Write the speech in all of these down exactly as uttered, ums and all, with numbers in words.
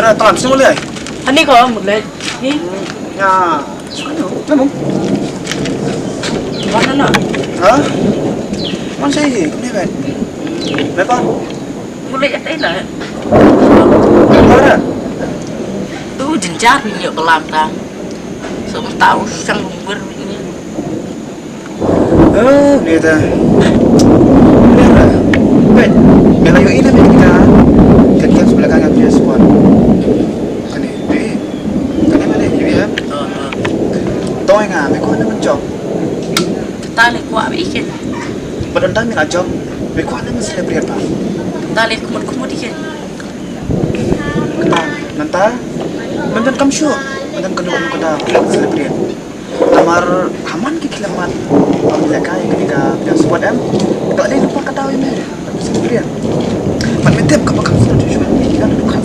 Ara, tram sini mulai. Ani ko mulai. Ni. Ya, sini. Namun. Mana na? Ha? Mana saya je? Kau ni kan? Lepas. Mulai ya tak enak. Mana? Tu jenjar ni yuk kelam ta. Semua tahu sang ber ni. Oh, ni ta. Ni lah. Wait, me la ïohi ne me kane ka, kane ka sebelah kanan dia squad. Kane, eh. Kane mana, you have? Toi nga, me ko na menjok. Tali kwah bikin. Padon tami la jok. Me ko na men celebrate ba. Tali kumut kumut ikin. Kata, nanta. Mentan kam shu. Mentan kanu kanu kata celebrate. Namar haman ki kilamat pamilaka ïa kane ka pilihan sport em. Ka dei lypa ka daw ïa me pamilaka. Pat me tip kaba kham sngewthuh shuwa ïa kane ka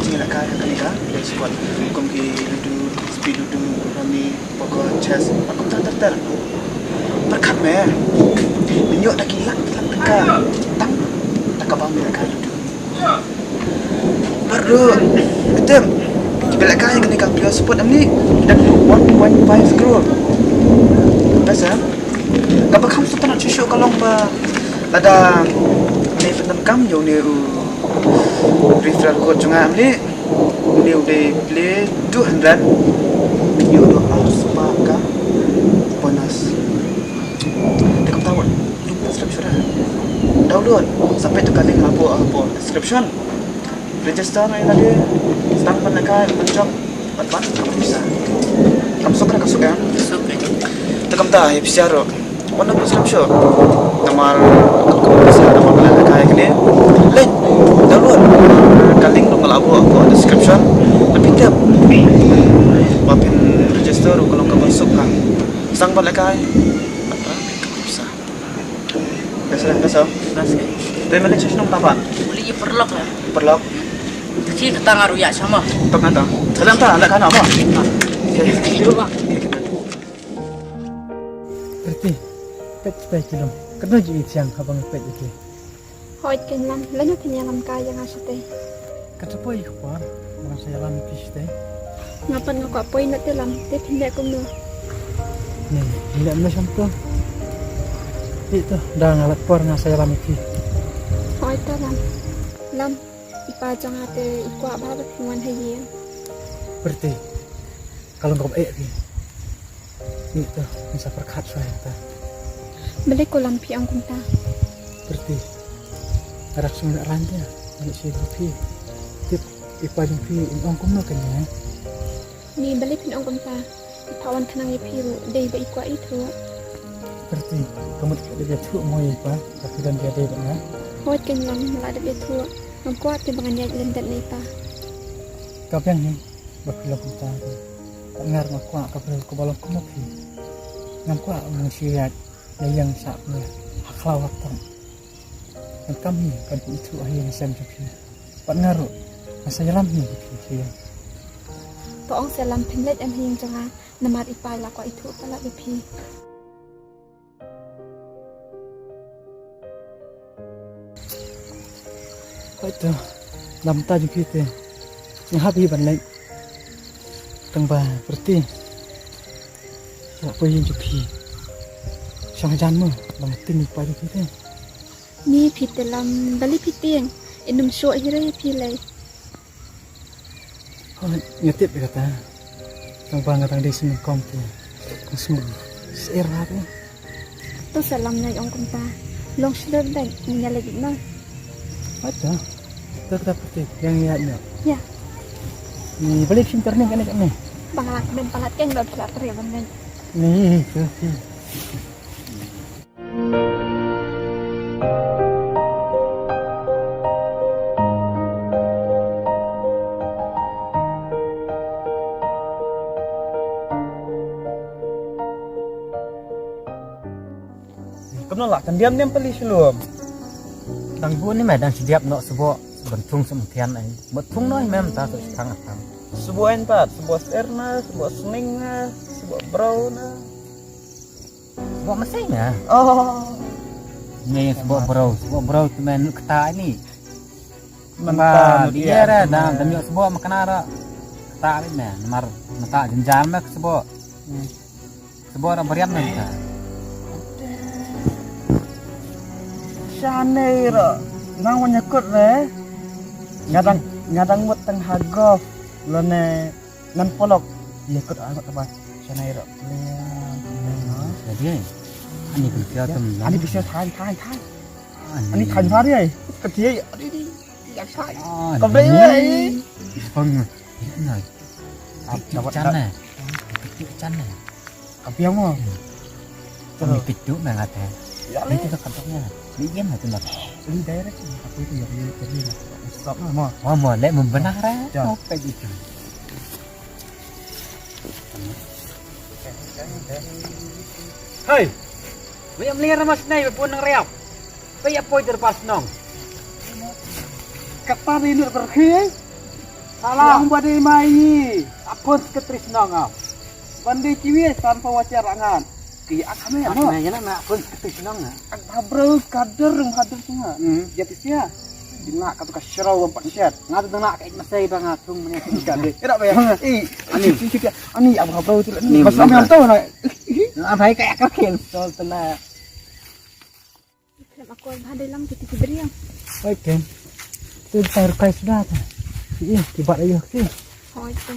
pamilaka ïa kane ka pilihan sport. Kum ki ludo, speed ludo, rummy, poker, chess, bad kumta ter ter. Pyrkhat me, me ïoh da ki lak ki lak tyngka tang da kaba me lehkai ludo. Bad ruh, me tip, kiba lehkai ïa kane ka pilihan sport em ni, ki dang one point five crore. Best, eh? Kaba kham sngewtynnat shuh shuh ka long ba lada me pyndonkam ïa une u referral code jong nga em ni, une u dei play two hundred, me ïoh da ar spah ka bonus. Te kumta wat, lum subscription, download, sa peit to ka link hapoh, hapoh description. Register na ïa lade, start ban lehkai, ban jop, ban ban ka pisa. Kam suk ka suk em? Suk ka. Te kumta ïa pisa ruh. Wan na subscription. Namar ka pisa namar ban lehkai kane. Link download. Ka link ruh nga la buh hapoh description. Lada phi tip ba phin register ruh ka long kaba suk ka. Sang ban lehkai. Ban ban ka pisa. Biasa, biasa. Biasa. Te mane shisha nong tapan? Uli i perlok la. Perlok. Ki kata nga ruh ïa sama. Tok kata. Dalam ta, anak kana apa? Okey. Di rumah. Reti. Pet pet kilom. Kena ji itiang habang pet itu. Hooid keiñ Lam, lano phin ïalam kai ïa nga shatei? Kata poi ka por, nga sa ïalam ïa phi shatei. Nga pat nga kwah poi na te Lam, te phin leh kumno? Ne, phin leh kumno sham to? Phi to, da nga lap por nga sa ïalam ïa phi. Hooid to Lam. Lam, i pa jong nga te i kwah ba ba phin wan ha ïing. Pyrthei. Ka long kaba eh phi. Ni to, ngin sa pyrkhat shuwa ïa kata. Balei ko Lam phi ong kumta? Pyrthei. Nga rak sngewrem ïa ka, nga ïeit sha phi. Tip i pa jong phi in ong kumno kane? Ni balei phin ong kumta? I pa wan khnang ïa phi ruh dei ba i kwah ithuh. Pyrthei, ka mut ka dei ba ithuh mo ïa i pa, ka phi don ba dei ba nga. Hooid keiñ Lam, nga la dep ïathuh. Ngam kwah te ba ngan ïaid lyndet na i pa. Ka biang hi. Ba phi long kumta te. Pat nga ruh nga kwah ka briew kaba long kum ma phi. Ngam kwah ba ngan shu ïaid ïa ïeng sha phi ha khlaw ha tam. Ngan kam hi ban pynithuh ha ïing ha sem jong phi. Pat nga ruh nga sa ïalam hi ïa phi ha ïing. To ong seh Lam phin leit em ha ïing jong nga namar i pa i la kwah ithuh palat ïa phi. Hooid to, na bynta jong phi te, nga hap hi ban leit. Tang ba Pyrthei, nga poi ïing jong phi. Shong hajan mo, ba nga tim ïa i pa jong phi te. Ni phi te Lam, balei phi tieng, in ym shuh hi re ïa phi lei. Hooid, nga tip ïa kata. Tang ba nga dang dei sngewnyngkong te. Kong sngewbha. Sir hati. To salam nai ong kumta. Long shlur dai, ngi lagi na. Ada. Kita kita pasti yang lihat na. Ya. Ni balik sini terni kan ni. Bang lak ben palat kan bab palat teriak bang. Ni, tu, tu. Kumno lah kan diam diam pali shlum. Dang bu ni me dang sidiap nok sebo bentung sem kian ai. Betung noi mem ta tu sekang akang. Sebo entat, sebo serna, sebo seneng, sebo brau na. Sebo mesai na. Oh. Ni sebo brau, sebo brau tu men kata ni. Menta dia ra da da nyok sebo makna ra. Kata ni me namar menta jenjar me sebo. Sebo ra beriam nang ka. Shane ro nang wan yakut re. Ngadang ngadang mut tang ha golf lone nan polok yakut angot ba. Shane ro. Jadi ani pun kira tem. Ani bisa thai thai thai. Ani thai thai ai. Kati ai. Ani ni. Ya thai. Kau beli ai. Ispang. Ina. Ap dapat chan ne. Chan ne. Kapiang mo. Kami kecil na ngata. Ya le. Itu tak kantoknya. Dia diam lah tu lah. Ini direct ni. Apa itu yang dia tadi lah. Stop lah mo. Mo mo le membenar eh. Ya. Apa gitu. Hai. Wei amlir mas nai pun nang riap. Wei apoi terpas nong. Kata di nur kerhi. Salah. Yang badai mai. Apun sekretari senang ah. Bandai kiwi tanpa wajar angan. Ki ak kami mo. Ak na yana na apun sekretari senang na. Ak babro kader rum hadir sunga. Hmm. Jadi sia. Dina ka tu ka shrau ban pat shet. Nga tu dina ka ik masai ba nga tung mene tu ka de. Ira ba ya. Eh, ani. Ani ab babro tu ni. Mas kami am tau na. Nga bai ka ka ken sol tena. Lem aku ba de lam kiti kibri ya. Oi ken. Tu tar kai sudah tu. Ih, kibat ayo ki. Hoi tu.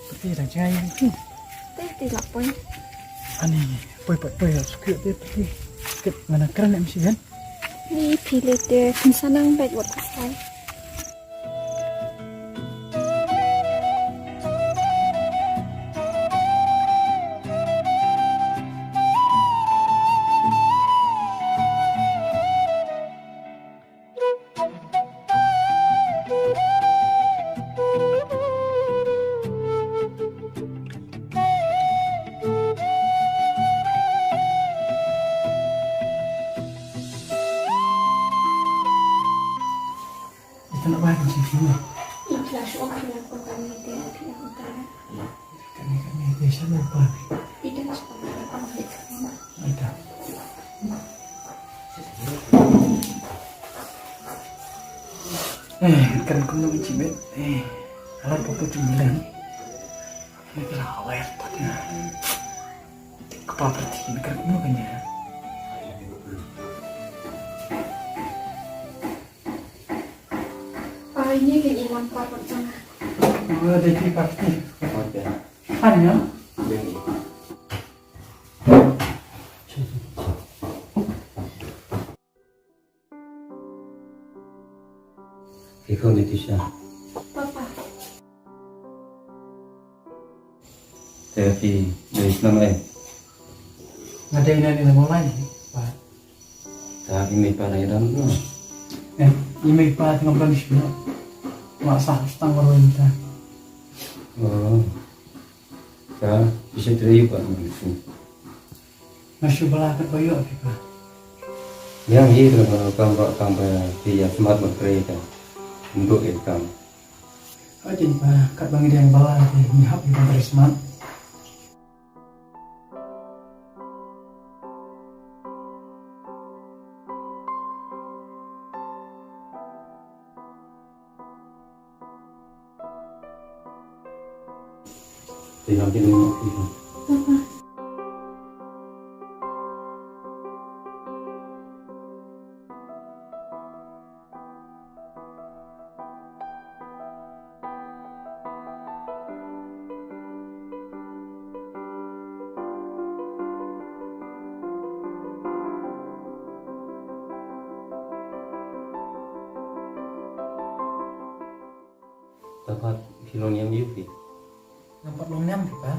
Pati dang jai ni. Ti ti lak poi. Ani poi poi poi suki ti pati. Kit mana keren em si kan? Ni phi le te phin sanang bad wat kusai. Ita nak bayar kunci semua. Ikhlas, oh, ikhlas, kau kami dia, ikhlas, ikhlas. Kami, kami, dia siapa lupa. Ida, siapa lupa, ikhlas. Ida. Eh, kan kau nak kunci bet. Eh, kalau kau tu cuma bilang. Ni kala awet pat na. Kpa perti ni kar kumno kanya. Ai ni ke iwan pa pat sana. Wala dei pi parti. Oke. Hanya. Dei. Phi khun ïa ki sha. Papa. Te phi dei snem ei? Nga dei na ni la mo lai pa. Ta i mei pa na i dang no. Eh, i mei pa tang ban shu. Wa sa stang wa ro ta. Oh. Ka, phi shu trei pat mynta. Nga shu bala kat ba ïoh phi pa. Ïa ngi ruh nga kam ba kam ba phi ïa smat ban trei ka. Ndu ïa kam. Ka jin pa kat ba ngi dang bala phi ngi hap ïa ban trei smat. Te lam te dum noh phi. Te pat phi long niam aïu phi? Nga pat long niam phi pa.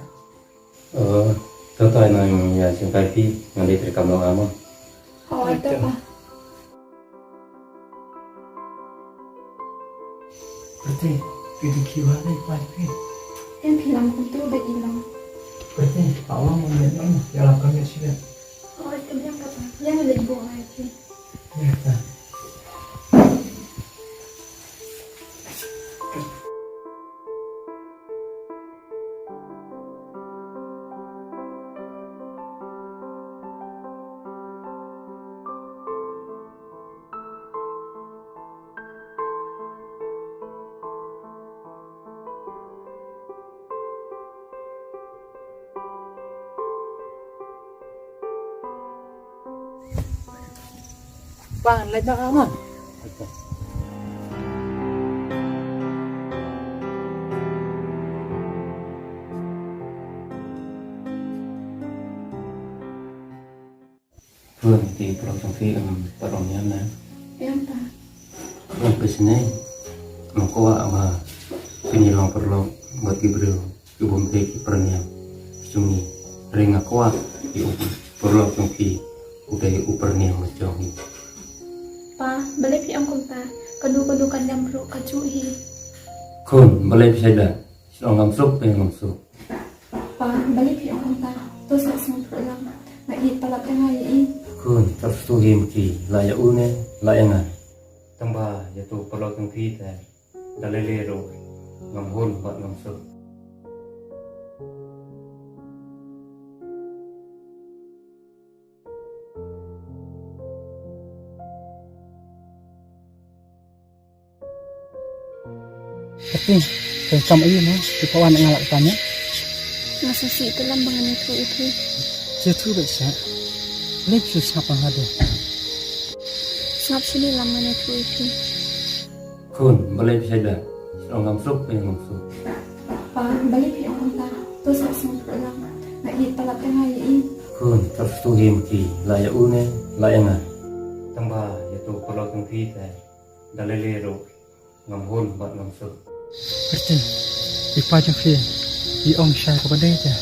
Eh, to to nang ïa jingkai phi, ngan leit treikam long amo. Hooid to pa. Pyrthei, phi dei ki wa dei pa phi. Em phi lam kumtu ba i lam. Pyrthei, pa ong ong ïa lam, ïa lam kam ïa sibet. Hooid, kam ïa kata. Ïa ngan leit buh ngai phi. Ïa kata. Bang, leit noh amo. Khun, te paralok jong phi, em, paralok niam na? Em pa. Em, phi sngewthuh, nga kwah ba phin ïa long paralok bad ki briew ki bym dei ki para niam jong ngi. Hynrei nga kwah ïa u paralok jong phi u dei u para niam jong ngi. Pa, balei phi ong kumta? Kano kano ka niam ruh ka juh hi. Khun, balei phi sngewthuh? Shu ong ngam suk, phi ngam suk. Pa, balei phi ong kumta? To sa sngewthuh lang. Nga ïeit palat ïa nga ïa i. Khun, sngewthuh hi ma ki, la ïa u ne la ïa nga. Tang ba ïa uto u paralok jong phi te da lei lei ruh ngam hun bad ngam suk. Pyrthei, phi kam aïu mo? Phi pat wan nga lak tanya. Nga sngewsih te lam ba ngan ïathuh ïa phi. Ïathuh beit seh. Lei phi sngap nga de. Sngap shini lam ngan ïathuh ïa phi. Khun, balei phi sngewthuh? Shu ong ngam suk, phi ngam suk. Pa, balei phi ong kumta? To sa sngewthuh lang. Nga ïeit palat ïa nga ïa i. Khun, sngewthuh hi ma ki, la ïa u ne la ïa nga. Tang ba ïa uto u paralok jong phi te da lei lei ruh ngam hun bad ngam suk. Pyrthei, i pa jong phi i ong shai kaba dei te.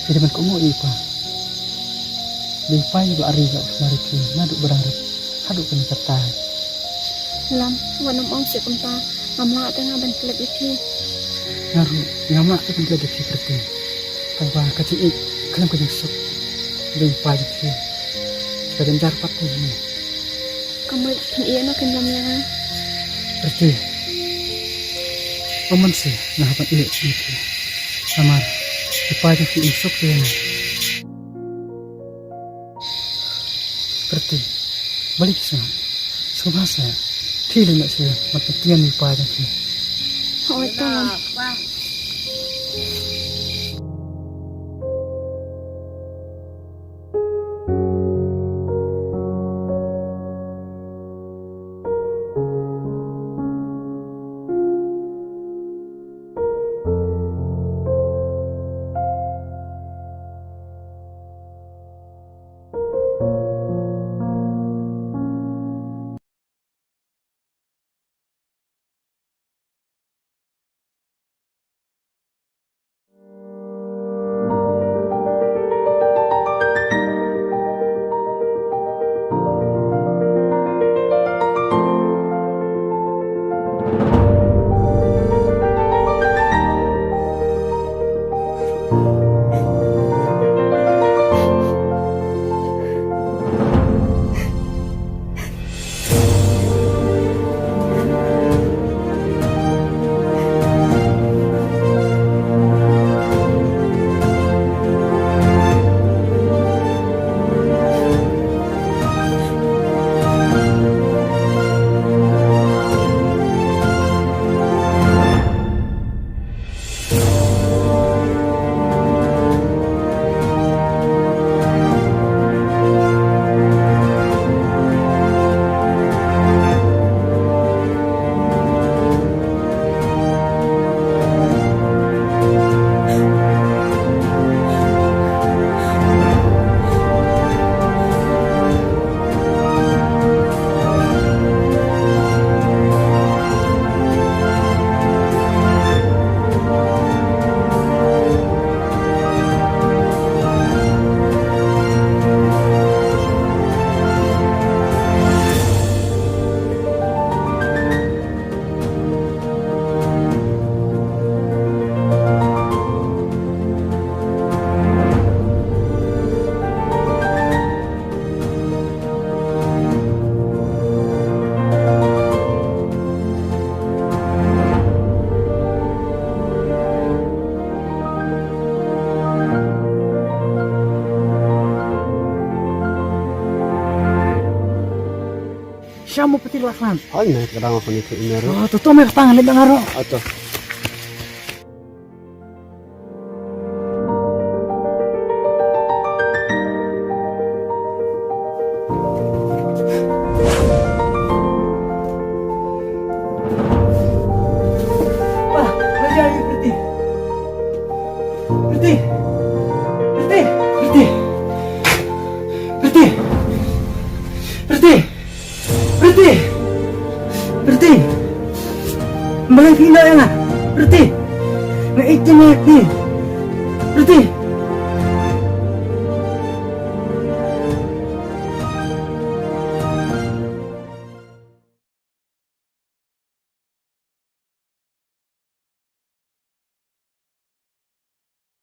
Phi dei ban kohnguh ïa i pa. Dei i pa iba la ri la u sumar ïa phi naduh ba dang rit haduh kane katta. Lam, wat nym ong shuh kumta. Ngam lah te nga ban klet ïa phi. Nga ruh ngam lah te ban klet ïa phi, Pyrthei. Tang ba ka jingïeit khlem ka jingsuk, dei i pa jong phi. Ka jynjar pat te ïa ngi. Kumno phin ïeh noh kin lam ïa nga? Pyrthei, ym mynsiem nga hap ban ïeh ïa phi. Namar i pa jong phi im suk te ïa nga. Pyrthei, balei phi sngap? Sngewbha seh. Phi leit noh sha ïing bad pynthiah ïa i pa jong phi. Hooid to. Laklan. Ai, na ka dang aku ni ke ina ro. Oh, tu tu me tang le dang ro. Ato. Wah, where are you, Pretty? Pretty! Pretty! Pretty! Pretty! Pretty! Pretty! Pretty! Balei phi ïeh ïa nga? Pretty! Nga ïeit ïa phi! Pretty!